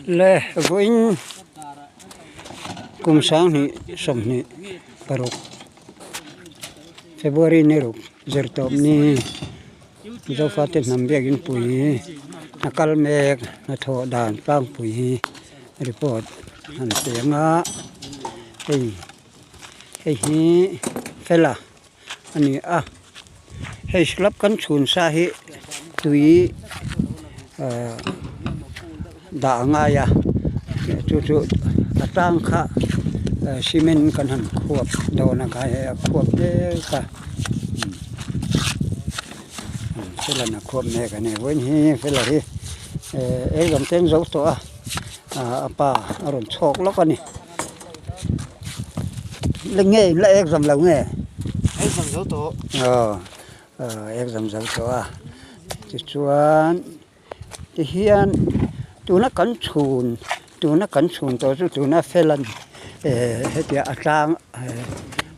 Le vawiin kum sanghnih 26 February ni ruk zir tawp ni Zofate hnam biakin pui a kal mek hnathawh dan tlangpui hi report an pe ang a hei hei hi fela. a ni a hei slab kan chhun sa hi tui ahh dah a ngai a chu chu a tang kha cement kan han khuap dawn a khai hei a khuap mek a fela a khuap mek a ni vawiin hi fela hi ehh exam te an zo tawh a ahh a pa a rawn chhuak lawk a ni. La nge la exam lo nge? Exam zo tawh. Aw exam zo tawh a tichuan tihian tuna kan chhun tuna kan chhun tawh chu tuna fel a ni eh hetiang a tlang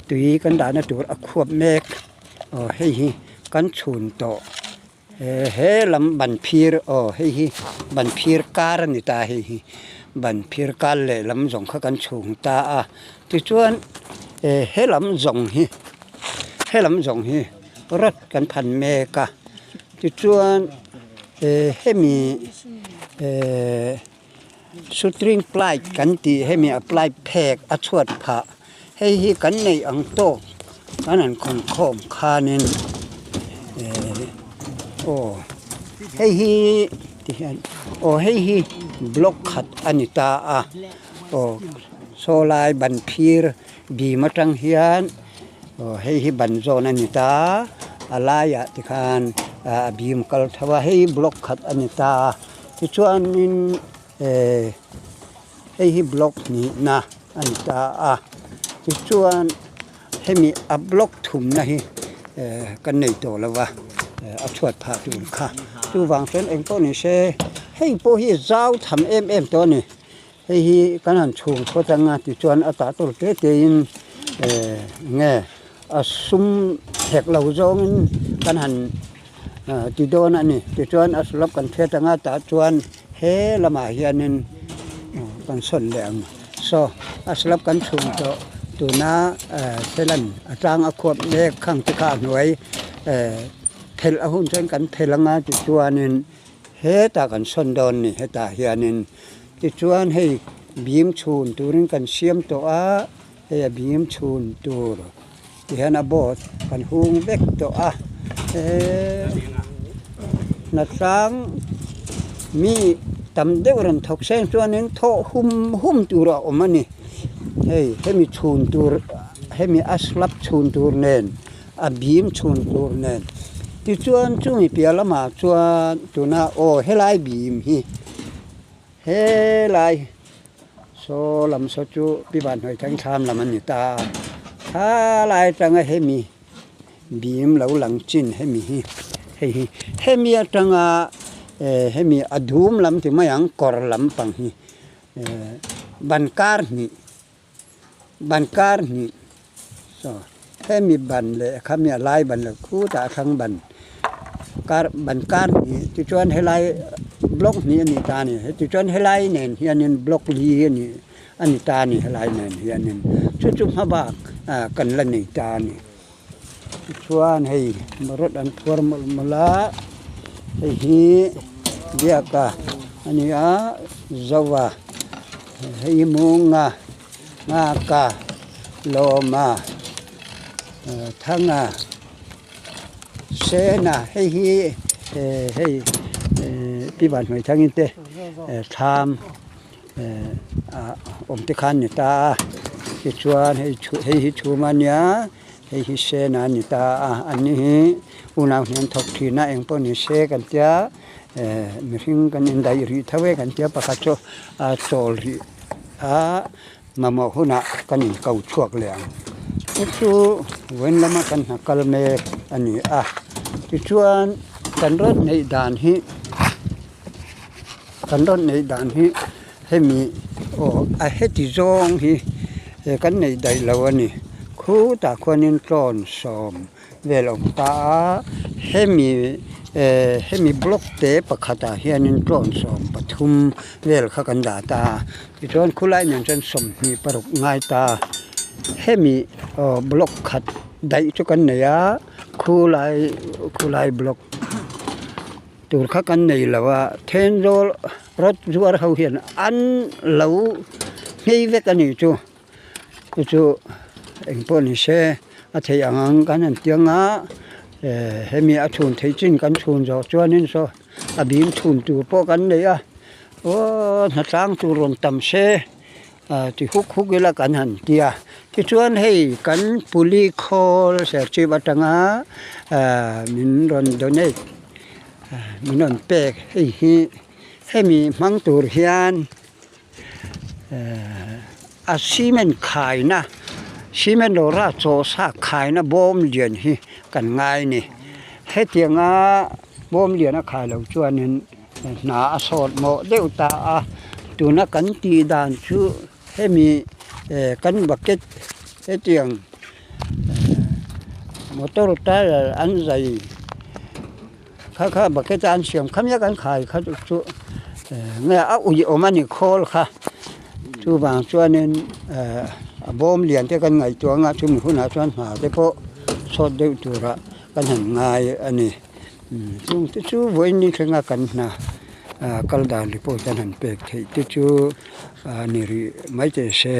tui kan dahna tur a khuap mek aw hei hi kan chhun tawh. He lam ban phir aw hei hi ban phir kar a ni ta hei hi ban phir kar leh lam zawng kha kan chhung ta a tichuan he lam zawng hi he lam zawng hi rawt kan phan mek a tichuan hemi ehh string ply kan tih hemi a ply phek a chhuat phah hei hi kan neih ang tawk kan han khawn khawm khanin ehh aw hei hi tihian aw hei hi block khat a ni ta a aw saw lai ban phir bim atang hian aw hei hi ban zawn a ni ta a laiah tikhan a bim kal tho a hei hi block khat a ni ta a. Tichuanin eh hei hi block hnihna a ni ta a tichuan hemi a block thumna hi eh kan nei tawh lo va a chhuat phah tur kha chuvang chuan eng pawh ni se hei pawh hi zau tham em em tawh a ni hei hi kan han chhung phawt anga tichuan a tah tur te te in eh enge a sum hek lo zawngin kan han. Ti dawn a ni. Tichuan a slab kan hriat anga tah chuan he lamah hianin kan sawn leh ang. Saw a slab kan chhung tawh tuna selan a tlang a khuap mek khang te kha a hnuai phelh a hun chuan kan phelh anga tichuanin hetah kan sawn dawn a ni hetah hianin. Tichuan hei bim chhun turin kan siam tawh a hei a bim chhun tur. Tihian a board kan hung vek tawh a eee hnatlang mi tam deuh rawn thawk seng chuanin thawh hum hum tur a awm a ni hei hemi chhun tur hemi a slab chhun tur nen a bim chhun tur nen tichuan chumi piah lamah chuan tuna aw helai bim hi helai. Saw lam saw chu pi van hnuai thleng thlam lam a ni ta a, thalai atanga hemi bim lo lang chin hemi hi hei hi hemi atanga eh hemi a dum lam ti mai ang kawr lampang hi eh ban kar hnih ban kar hnih saw hemi ban leh khami a lai ban leh khutah a thlang ban kar ban kar hnih tichuan helai block hnih a ni ta a ni tichuan helai nen hianin block li a ni a ni ta a ni helai nen hianin chu chu hma bak ah kan la nei ta a ni tichuan hei rawt an phuar mawlh mawlh a hei hi biaka a ni a zova hei hi munga. Nghaka, Lawma, Thanga, Sena hei hi hei Pi Vanhnuai thangin te thlam ah awm te khan ni ta a tichuan hei hei hi chhum a nia hei hi Sena a ni ta a an ni hi unau hian thawk thin a engpawh ni se kan tia mihring kan indaih rih tho e kan tia pakhat chu a chawl rih. A mamawh hunah kan inko chhuak leh ang. Chu chu vawiin lama kan hna kal mek a ni a. Tichuan kan rawt neih dan hi kan rawt neih dan hi hemi aw a heti zawng hi kan neih daih lo a ni. Khutah khuanin tlawn sawm vel a awm ta a, hemi. Eh hemi block te pakhatah hianin tlawn 13 vel kha kan dah ta a tichuan khulai nen chuan 26 ngai ta hemi aw block khat daih chu kan nei a khulai khulai block tur kha kan nei lo a thenzawl rawt zuar ho hian an lo nghei vek a nih chu. Chu chu engpawh ni se a theih ang ang kan han tiang a eh hemi a chhun theih chin kan chhun zawh chuanin saw a bim chhun tur pawh kan nei a aw hnatlang tur rawn tam se ah ti huk huk ila kan han ti a tichuan hei kan puli khawl serchhip atanga ah min rawn donate min rawn pek hei hi hemi hmang tur hian. A cement khaina cement lawra chaw sa khaina bawm lian hi kan ngai a ni hetianga bawm lian a khai loh chuanin hna a sawt mawh deuh ta a tuna kan tih dan chu hemi eh kan bucket hetiang motor tyre an zai. Kha kha bucket a an siam kha miak an khai kha chu chu nge a ui awm a ni khawl kha chuvang chuanin eh a bawm lian te kan ngaihtuah anga chumi hunah chuan hna te pawh sawt deuh turah kan han ngai a ni chung te chu vawiin ni thlenga kan hna ah kal dan report an han pek theih te chu a ni rih mai teh se.